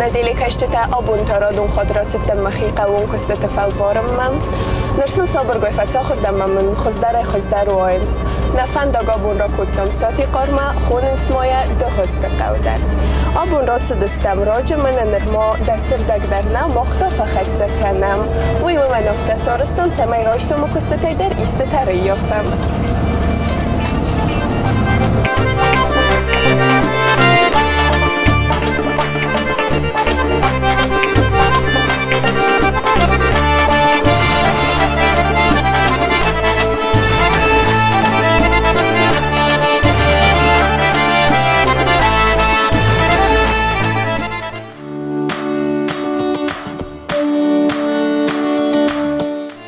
Нӕ телекӕсджытӕ, абон та радон хатт рацыдтӕн мӕхи хъӕууон куыстыты фӕлварынмӕ. Ныр сын сабыргай фӕцахуыр дӕн ӕмӕ мын хуыздӕрӕй-хуыздӕр уайынц. Нӕ фӕндаг абон ракодтам Сатихъармӕ, хонынц ма йӕ Дыгъуызты хъӕу дӕр. Абон рацыдыстӕм раджы, мӕнӕ нырма дӕсырдӕг дӕр нӕ, мах та фӕхӕццӕ кӕнӕм. Уый уымӕн афтӕ сарӕзтон, цӕмӕй райсомы куыстытӕй дӕр истытӕ рыййафӕм.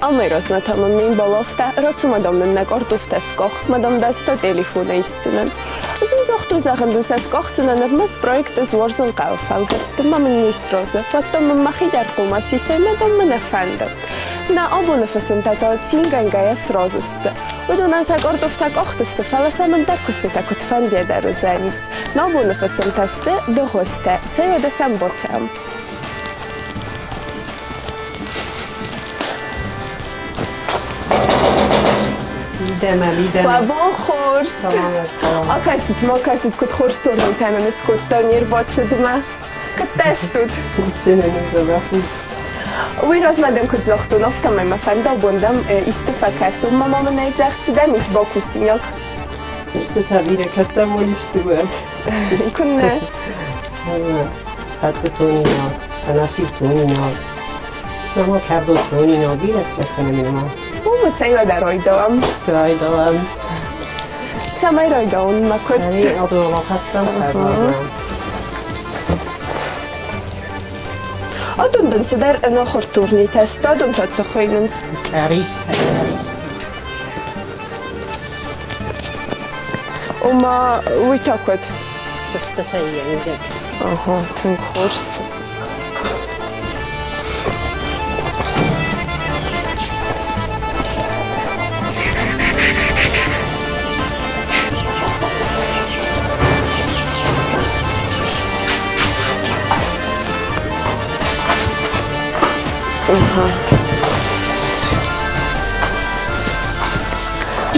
Амӕйразмӕ та мын ме мбал афтӕ, рацу ма дам нын нӕ картофтӕ скъах, ма дам дӕ сто телефонӕй исдзынӕн. Ӕз ын загътон, зӕгъын дын сӕ скъахдзынӕн, ӕрмӕст проекты ӕз уарзын хъӕуы фӕлгӕтты, ма мын не сразы, уӕдта мын мӕхи дӕр хъуамӕ сисой, ма дам мӕ нӕ фӕнды. Нӕ абоны фысымтӕ та цингӕнгӕйӕ сразы сты. Уыдонӕн сӕ картофтӕ къахтысты, фӕлӕ сӕм ӕндӕр куыстытӕ куыдфӕндыйӕ дӕр уыдзӕнис. Нӕ абоны фысымтӕ сты Дыгъуызтӕ. Цӕй уӕдӕ сӕм боцӕм. Мидӕмӕ, мидӕмӕ. Уӕ бон хорз! Акӕсут ма, акӕсут, куыд хорз турнитӕ нын скодта не рбацыдмӕ. Куыдтӕ стут? Уый размӕ дӕм куыд загътон, афтӕмӕй мӕ фӕнды абон дӕм исты фӕкӕсон. Мама мын ӕй зӕгъ, цы дӕм ис бакусинаг? Истытӕ бирӕ кӕддӕм уон исты уӕд. Куыннӕ? Хатты тонинаг, сӕнӕфсир тонинаг, нама кӕрдо тонинаг, бирӕ цӕстӕ нема. Уымӕ цӕй уӕдӕ райдауӕм? Райдауӕм. Цӕмӕй райдауын мӕ куыст? Ӕри адола хӕссӕм кӕрдо. Адон дын цыдӕр ӕнахуыр турнитӕ стадон та цы хуыйнынц? Ӕристӕ, ӕристӕ. Ома, уый та куыд? Цыхтытӕ йӕ мидӕг. Ага, тынг хорз.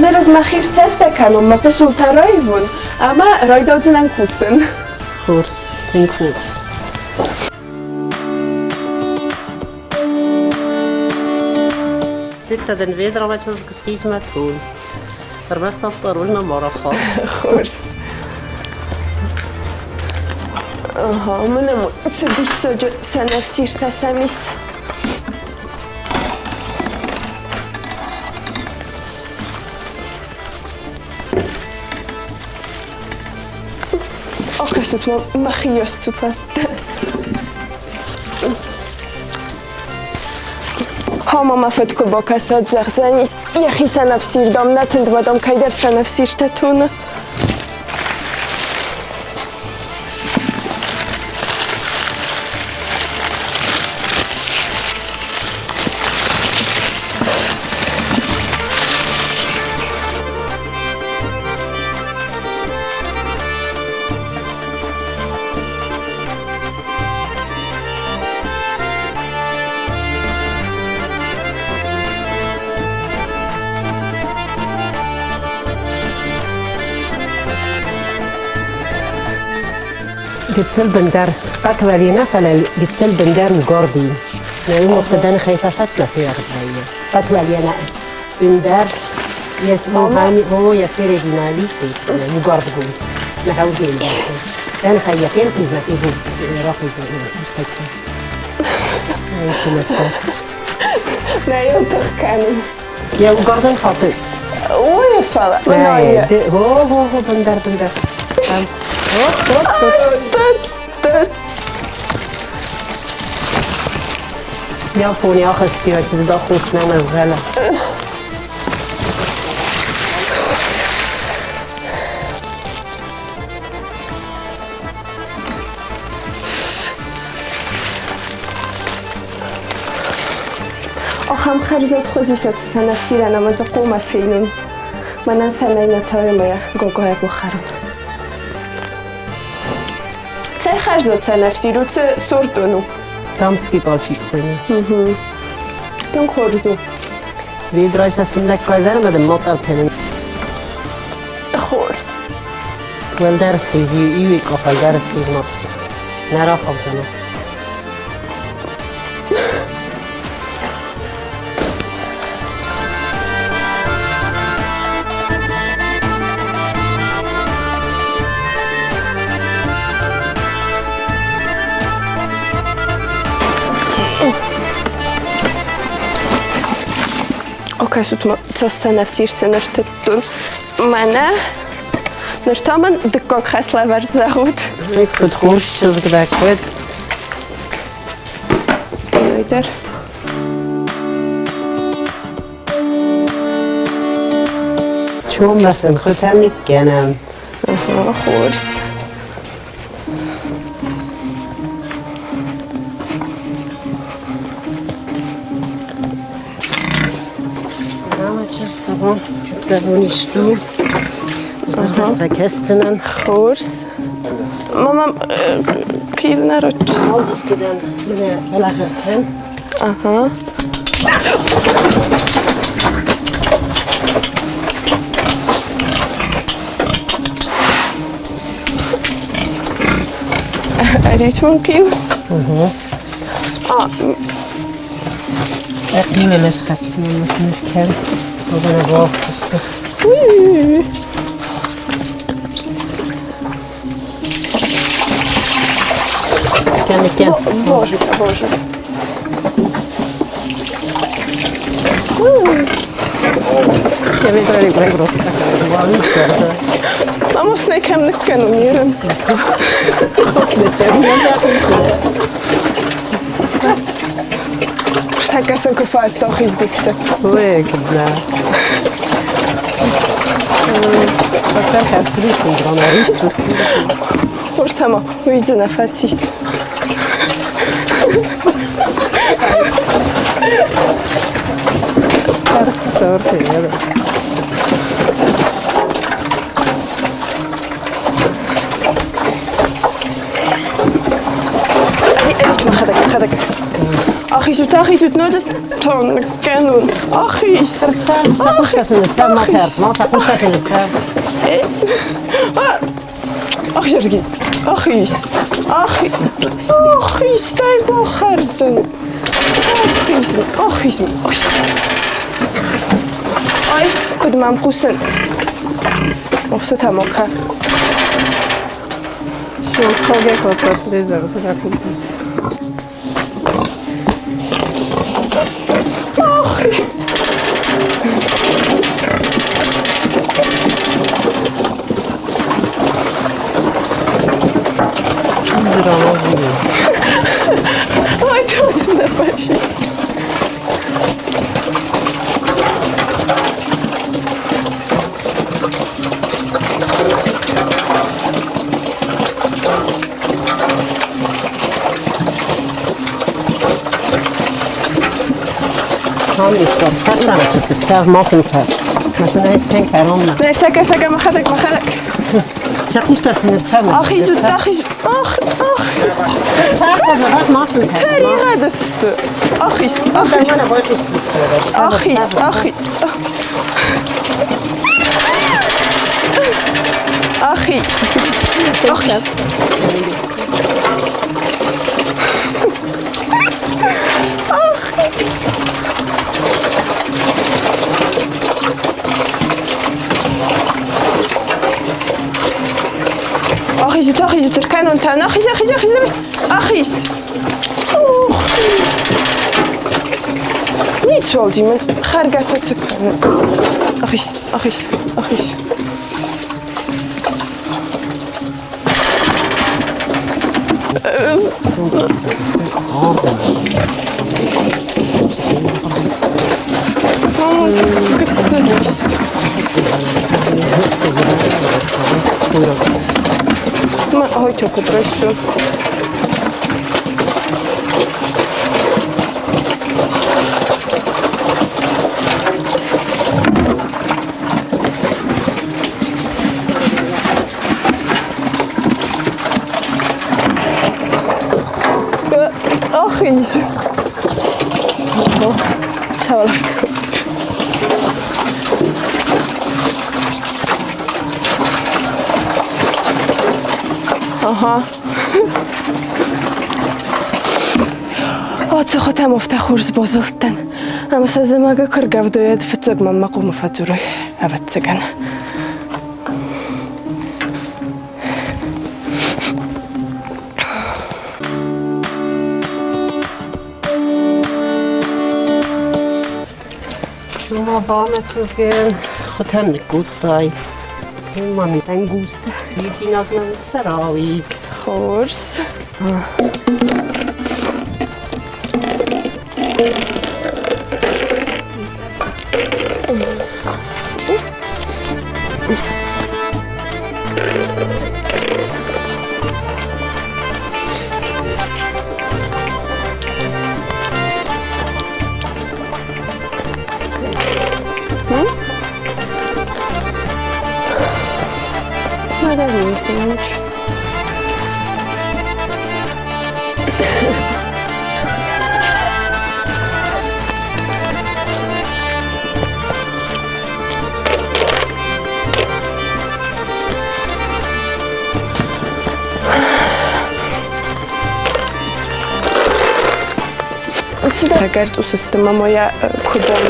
Ныр ӕз мӕхи рцӕттӕ кӕнон, мӕ пысултӕ раивон ӕмӕ райдаудзынӕн кусын. Хорз, тынг хорз. Dit den wederwetjes gestiis met groen. Ӕрмӕст астъӕрулмӕ ма рахау. Хорз. Ага, мӕнӕ цы диссаджы сӕнӕфсиртӕ сӕм ис. Акӕсут ма, мӕхи йас цупӕттӕ. Хама мӕ фыд куы бакӕсӕд, зӕгъдзӕнис, йӕхи сӕнӕфсирдӕм нӕ тындмӕ дам кӕйдӕр сӕнӕфсиртӕ тоны. Гыццыл бындӕр хъӕтвӕлинӕ, фӕлӕ гыццыл бындӕр угорди. Нӕ уым хӕйфа фӕцмӕ ферагъд вӕййы. Хъӕтвӕлинӕ бындӕр о يسير угордгун нӕхӕугин Эн хайя фен кузна фигу рахуз истӕккӕ. Нӕ йыл тых кӕнын. Йӕ угордӕн хатыс. Ой, фӕлӕ. Хо, хо, хо, бындар, бындар. Хоп, хоп, хоп. Ja, фони ахызти, чи дахус нӕ мӕзгъӕлӕ. Ахӕм хӕрзад хуызисӕт сӕнӕфсирӕн ӕмӕ дзы хъумӕ фенын. Мӕнӕн сӕнӕй нӕ тайы мӕ гогойаг бахӕрын. Цӕй хӕрзод сӕнӕфсир у, цы сорт у? Дамский пальчик хуыйны. Тынг хорз у. Ведрайы сӕ сындӕггай вӕрмӕдын мацъалтӕн. Хорз. Уӕлдӕр схиз, иу къахӕй дӕр схиз ма хиз. Нӕ рахаудзӕн офис. Окӕсут-ма, цас сӕнӕфсир сӕнӕртыдтон. Мӕнӕ ныр та мын дыккаг хӕслӕвӕрд зӕгъут. Куыд хорз чызг дӕ, куыд. Дӕр. Чоммӕ сынхытӕ никкӕнӕм. Хорз. Хорз. Мама, хъил нӕ Ага. Ӕритмон хъил? Боже, боже. Man muss nekem nikkenumieren. Штакасан куфат тохиздисты. Хорз ӕмӕ уый нӕ фӕцис. Ӕрит мӕхӕдӕг, мӕхӕдӕг. Ахизут, ахизут, ноджы тон кӕнун. Ахиз. Ахиз, ахиз, ахиз, ахиз, дай бахӕрдзӕн. Ахиз, ахиз, ахиз. Ай, куыд мӕм хъусынц. Охсы та мока. Ах! Ай, точно фашист. Нертӕ, мӕхӕдӕг, мӕхӕдӕг. Ахизут, ахизут. Ах, ах. Тӕригъӕд сты. Ахиз, ахиз. Ахи, ахи. Ахиз. Ахиз. Ахизут, ахизут, ӕркӕнон та. Ахиз, ахиз, ахиз, ахиз. Ох, Ницуал димент, хӕргӕ та цы кӕнынц. Ахиз, ахиз, ахиз. Ма hoitjuk rössü. Ахиз. Цӕуыл? Ага. Оцохотӕм офтӕ хорз базылдтӕн. Ӕмӕ сӕ зымӕгы куыргӕвдойӕд фыццаг мӕнмӕ хъуамӕ фӕдзурой, ӕвӕццӕгӕн. Нума баначылген хуытӕм ныккодтай. Ман ӕнгузтӕ хидзинаг мӕн сӕрауид. Хорз. Цыдӕр цъус сты мӕ моя куы бон.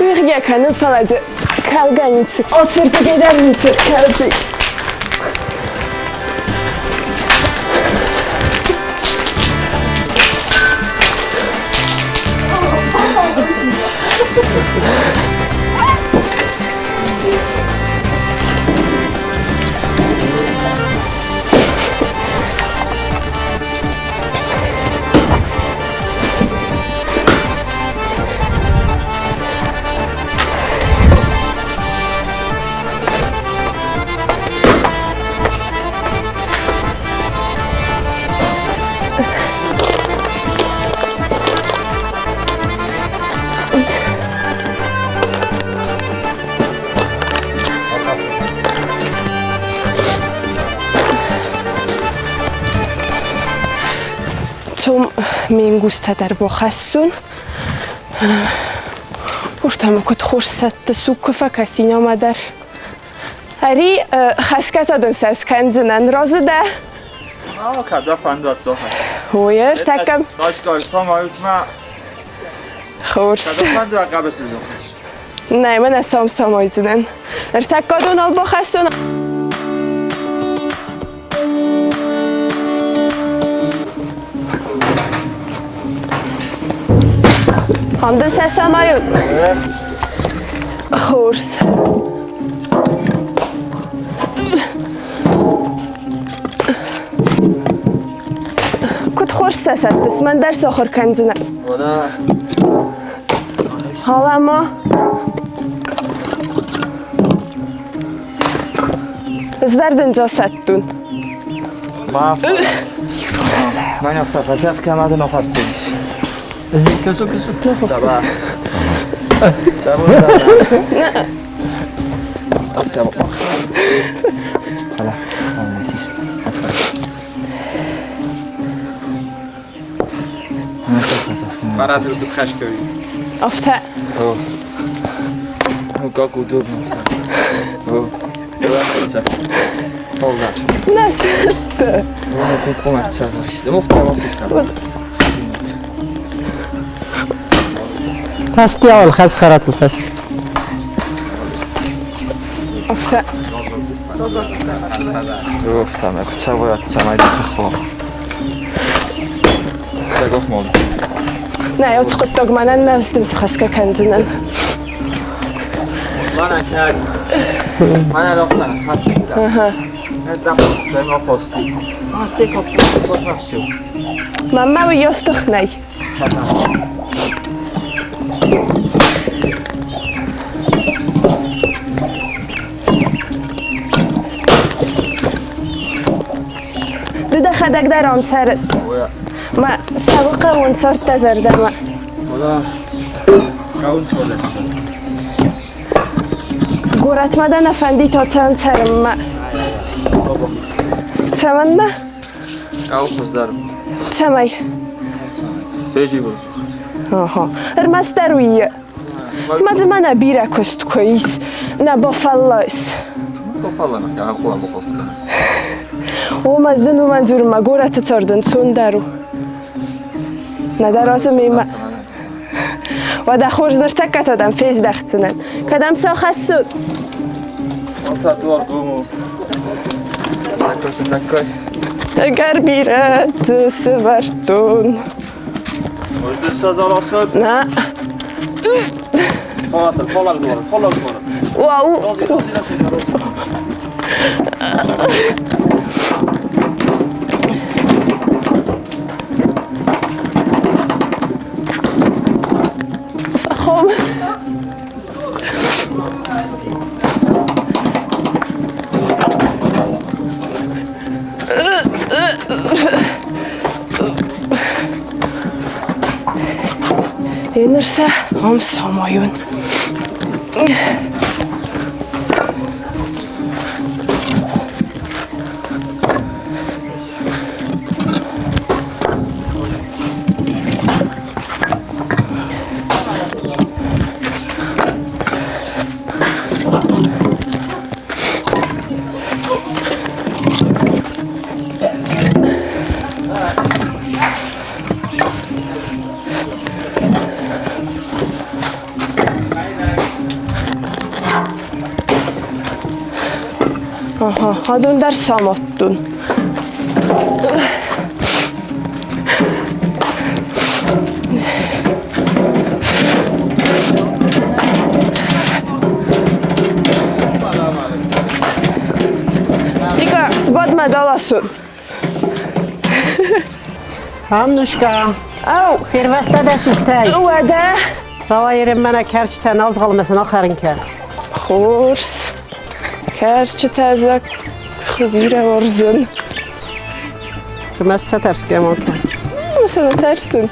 Уигъгӕ кӕны, фӕлӕ дзы кӕлгӕ ницы. Оцертыгӕй дӕр ницы кӕлдзи. Цом ме нгузтӕ дӕр бахӕссон. Урс ӕмӕ куыд хорз цӕттӕ суг куы фӕкӕсин ӕмӕ дӕр. Ӕри хӕсгӕ та дын сӕ скӕндзынӕн. Разы дӕ? Кӕд дӕ фӕнды ӕдзохӕй. Ой, ӕртӕккӕ. Хорз. Кӕд дӕ фӕнды хъӕбысы дзохӕс. Нӕ, мӕнӕ сом самойдзынӕн. Ӕртӕккӕ дон бахӕссон. Ам дын сӕ самайон. Хорз. Куыд хорз сӕ сӕттыс, мӕн дӕр сахуыр кӕндзынӕ. Алама. Ӕз дӕр дын сӕттун. Megnyomta a de nafatsz is. Köszön, köszön. Афтӕ. Нӕ сӕтты. Фӕстиау ӕлхӕц фӕрӕтыл фӕст. Афтӕ. Нӕ, уыцы хъуыддаг мӕнӕн нӕ дын цы хӕсгӕ кӕндзынӕн. Маммӕ уыйас тых нӕй. Ды дӕхӕдӕг дӕр ам цӕрыс. Мӕ цӕуы хъӕуын цардтӕ зӕрдӕмӕ. Горӕтмӕ дӕ нӕ фӕндид оцеан цӕрынмӕ? Цӕмӕннӕ? Ау хуыздӕр. Цӕмӕй? Свежий воздух. Ага. Ӕрмӕстдӕр уый. Ма дзы мӕнӕ бирӕ куыст куы ис. Нӕ бафӕллайс. Бафӕллайм, ӕмӕ хъуамӕ бахъаст кӕнӕм. О, мӕ зын уымӕн дзурын, мӕ горӕты цард ӕнцондӕр у. Нӕдӕр азы мемӕ. Уӕдӕ хорз ныртӕккӕ та дӕм фездӕхдзынӕн. Кӕдӕм сӕ хӕссут? Уӕлта дуар гом у. Сындӕггай, сындӕггай. Ӕгӕр бирӕ дзы сывӕрдтон. На. Уау. Фӕхом. Еныр сӕ ам самайон. Aha, адон дӕр самадтон. Ника, сбад мӕ даласон. Аннушка, Ау, фервӕзтӕ дӕ сугтӕй. Уӕдӕ? Рауайӕм мӕнӕ кӕрчытӕ назгъалмӕ сын ахӕрын кӕн. Хорз. Кӕрчытӕ зӕххы бирӕ уарзын. Ӕрмӕст сӕ тӕрсгӕ ма кӕн. Сӕ нӕ тӕрсын.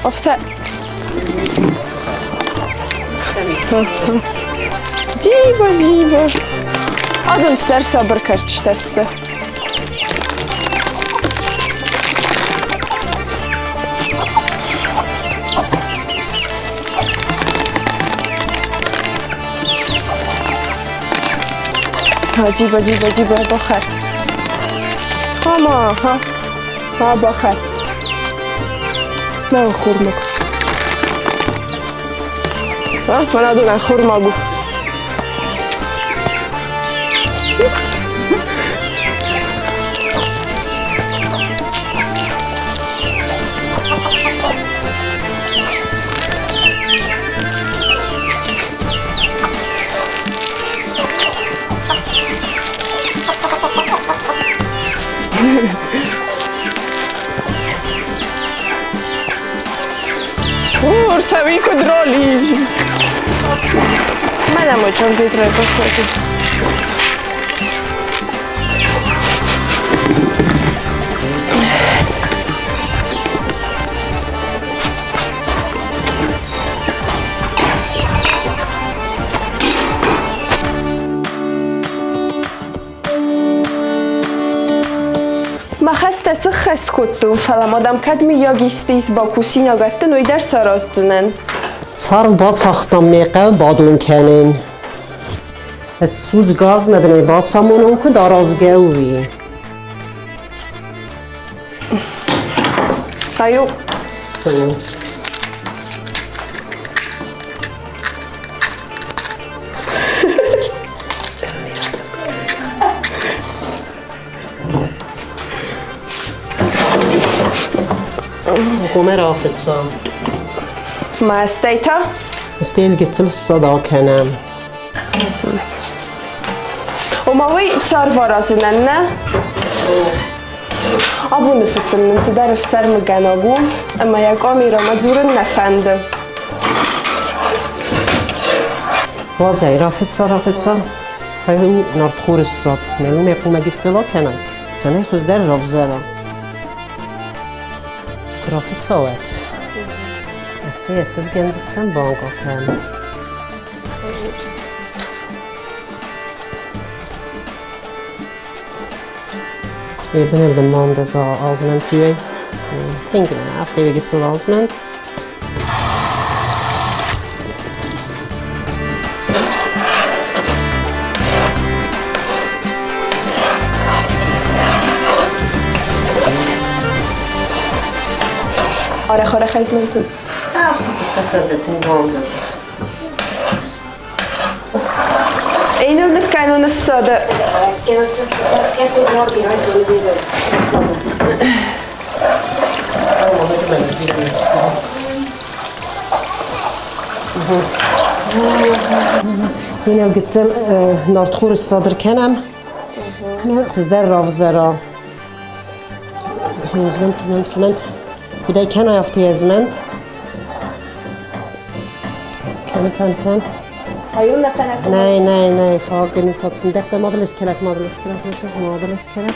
Афтӕ. Дзиба, дзиба. Адон цыдӕр сабыр кӕрчытӕ сты. Дзиба, дзиба, дзиба, бахӕр. Ама, ха. Ха, бахӕр. Мӕ хурмаг. А, мӕнӕ адон ӕххормаг у. Курса, куыд роли. Мӕнӕ мой компьютер посмотрим. Мӕ хӕстӕ сыххӕст кодтон, фӕлӕ ма дӕм кӕд мыййаг исты ис бакусинаг ӕттын, уый дӕр сараздзынӕн. Царв бацагътам ме хъӕу бадон кӕнын. Ӕз судзгазмӕ дын ӕй бацамонон, куыд аразгӕ у, уый. Аю. Комӕ рафыцца. Мӕстӕй та? Стӕй гыццыл ссад акӕнӕм. Ома уый царв аразынӕн, нӕ? Абоны фысым нын цыдӕр ӕфсӕрмыгӕнаг у, ӕмӕ йӕ къамирӕмӕ дзурын нӕ фӕнды. Уадзӕй, рафыцца, рафыцца. Ай у нартхоры ссад. Мӕ уымӕ хъуамӕ гыццыл акӕнай, цӕмӕй хуыздӕр равзӕра. Куы рафыцца, уӕд. Стӕй йӕ сывгӕндзыстӕм банг акӕнын. Eben de man das azment huei. Thinken after we get to azment. Арӕх-арӕх ӕзмӕнтут? Эйныл ныккӕнон ссады. Инел гыццыл нартхоры ссад ӕркӕнӕм. Хуыздӕр равзӕра. Змӕнт, змӕнт, змӕнт. Куыдӕй кӕнай, афтӕ йӕ змӕнт. Кӕн, кӕн, кӕн. Nej, nej, nej, fagen, faksen. Detta madaleskelek, madaleskelek, madaleskelek.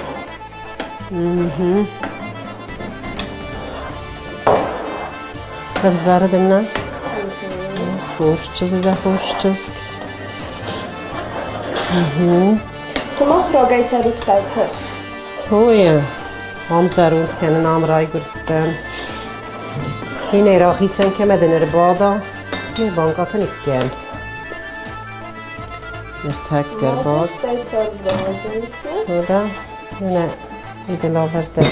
Ӕвзары дын нӕ? Хорз чызг дӕ, хорз чызг. Сымах рагӕй цӕрут хъӕуты? Ой, ам зӕронд кӕнын, ам райгуырдтӕн. Иннӕ рахицӕн кӕмӕдӕн ӕрбада, не банкъаты никкӕн. Ныртӕккӕ рбад. Да, нӕ, ide laverde.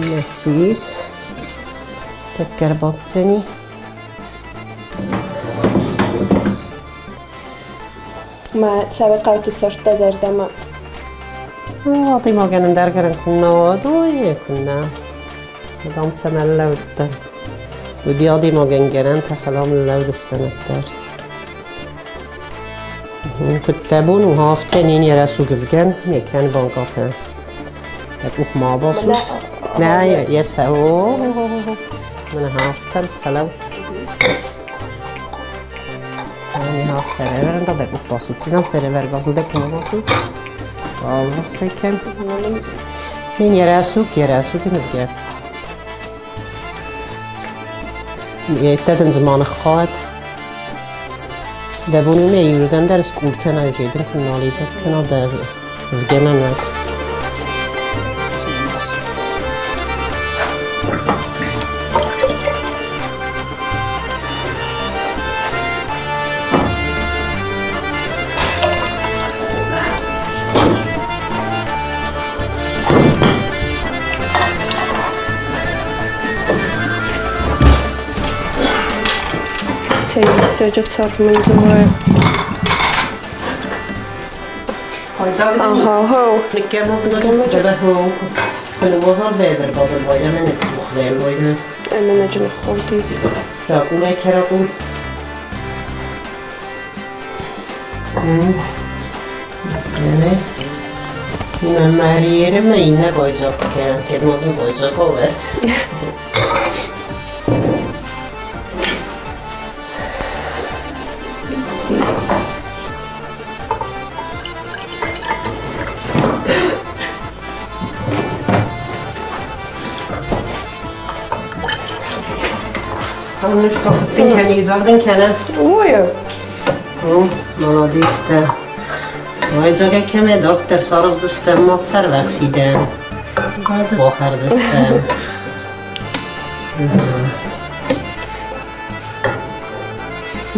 Messis. Тӕккӕ ӕрбаддзӕни. Мӕ цӕвӕг хъӕуты цӕст дӕ зӕрдӕмӕ? Адӕймагӕн ӕндӕр гӕнӕн куыннӕ уӕд, ой, куыннӕ. Мадам цӕмӕн лӕудтӕн. Уыди адӕймагӕн гӕнӕнтӕ, фӕлӕ ам лӕудыстӕн ӕддӕр. Куыд дӕ бон у, афтӕ не не рӕсуг ӕвгӕн, не кӕн банкъатӕ. Дӕ къух ма басудз. Нӕ, йӕ сӕ, о, мӕнӕ афтӕ, фӕлӕу. After дӕ къух басудздзӕн, афтӕ ӕвӕргазыл дӕ къух ма басудз. Алвахс ӕй кӕн. Мин йӕ рӕсуг нывгӕ. Йедтӕ дын зыманы хауӕд. Дӕ бон уымӕ иуырдӕм дӕр скъул кӕна, жедын куы нал изӕд кӕна дӕ вгӕнӕнӕг. Цей цармындзой. Aha, ho. Эмэнэжин холди. Ракулай керакул. Мәрьерім ине бойзок, кедмодын бойзок олет. Кӕнӕ. Ой. Молодец дӕ. Уайдзагӕ кӕмӕ дарддӕр сараздзыстӕм мах цӕрвӕхсидӕн. Бахӕрдзыстӕм.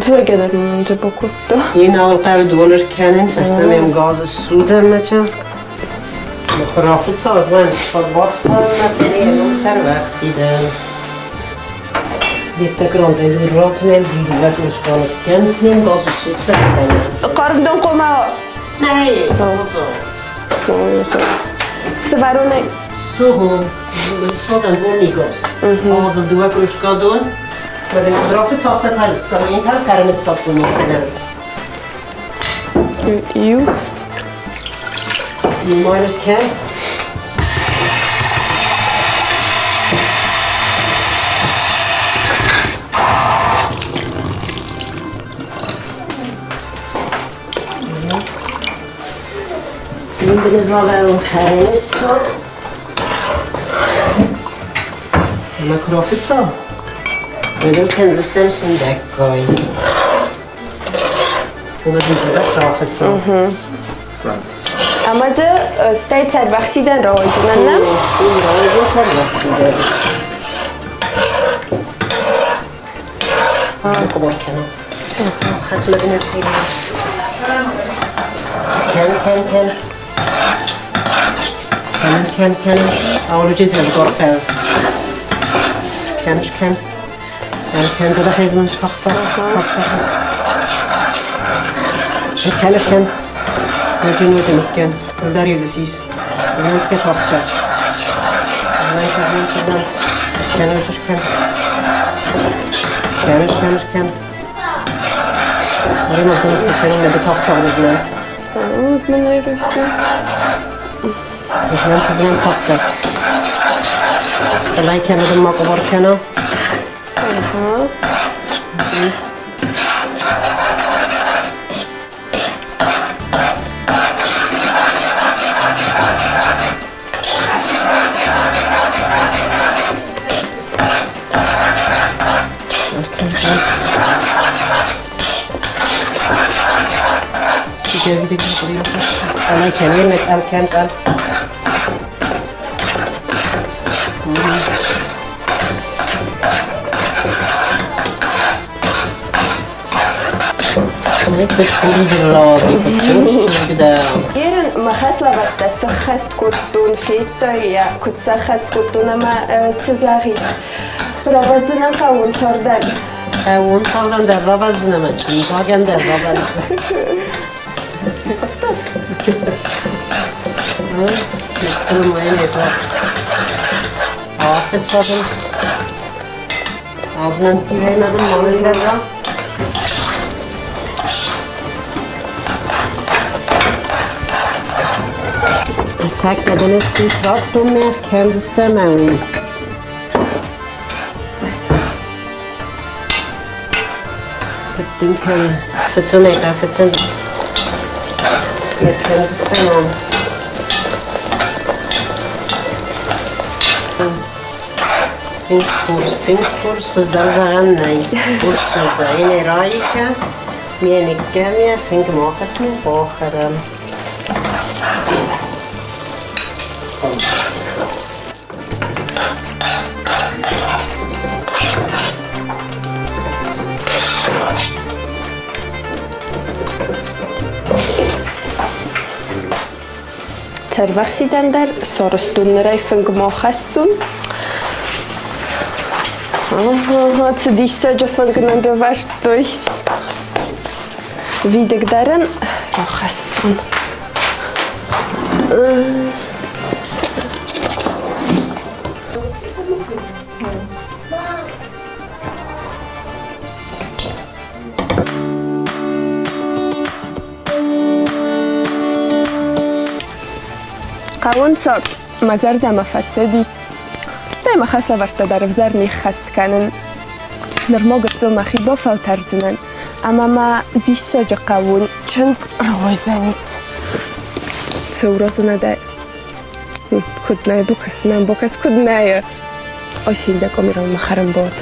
Зойгӕ дӕр мын бакодта. Én хъӕуы дон ӕркӕнын, фӕстӕмӕ йӕм газ ссудзӕм мӕ чызг. Рафыццаг мӕн цӕрвӕхсидӕн. Itten gaz ssudz festene. Хъарм хъуамӕ Нӕй, Сывӕронӕй. Сухо, суадзӕм бонигос. Ауадзӕм дыууӕ кружка дон. Рафыццагтӕ фӕрныс саппун. Иу. Марке. Mindene хӕринссад. Ӕмӕ куы рафыца, уӕд ӕм кӕндзыстӕм сындӕггай. Уӕд ын дзӕбӕх рафыца. Ӕмӕ дзы стӕй цӕрвӕхсидӕн рауайдзынӕн, нӕ? Рауайдзӕн цӕрвӕхсидӕн. Къубор кӕнӕ. Хӕцмӕ зилис. Кен, кен, кен. Кен, кен, кен. Ауруджи дзӕвгор хъӕу. Кен, кен. Кен, кен, зӕрӕхезмӕ тахта, тахта. Кен, кен. Ноджы, ноджы ныхкен. Ылдар езесис. Знантке тахта. Знант, знант, знант. Кен, кен. Кен, кен, кен. Ерын мӕ хӕслӕвӕрдтӕ сӕххӕст кодтон, федтай йӕ, куыд сӕххӕст кодтон ӕмӕ цы зӕгъис? Рауадздзынӕн хъӕууон цардӕн. Хъӕууон цардӕн дӕр рауадздзынӕ ӕмӕ чындзагӕн дӕр рауадздзынӕ. Фехъуыстат? Ныццыл майонез Афицадын. Azmenttivemedim manindeza. Ärtäkkä denettiin trattumme känsistämäwi. Fitsin känsistämään. Tinkurs, tinkurs, raika, mienikkämiä, finkmohasmin poharam. Цӕрвӕхсидӕн дӕр сорыстуннырӕй фынгмӕ хӕссын. Цы диссаджы фынг нын рывӕрдтой. Видыг дӕр ын рахӕссон. Хъӕуын цард мӕ зӕрдӕмӕ фӕцыдис. Стӕй мӕ хӕслӕвӕрдтӕ дӕр ӕвзӕр не ххӕст кӕнын. Нырма гыццыл мӕхи бафӕлтӕрдзынӕн ӕмӕ ма диссаджы хъӕуон чындз рауайдзӕнис. Цы уроздзынӕ дӕ? Куыд нӕ бакӕс, нӕ бакӕс, куыд нӕ? Осинда комирон махарам бот.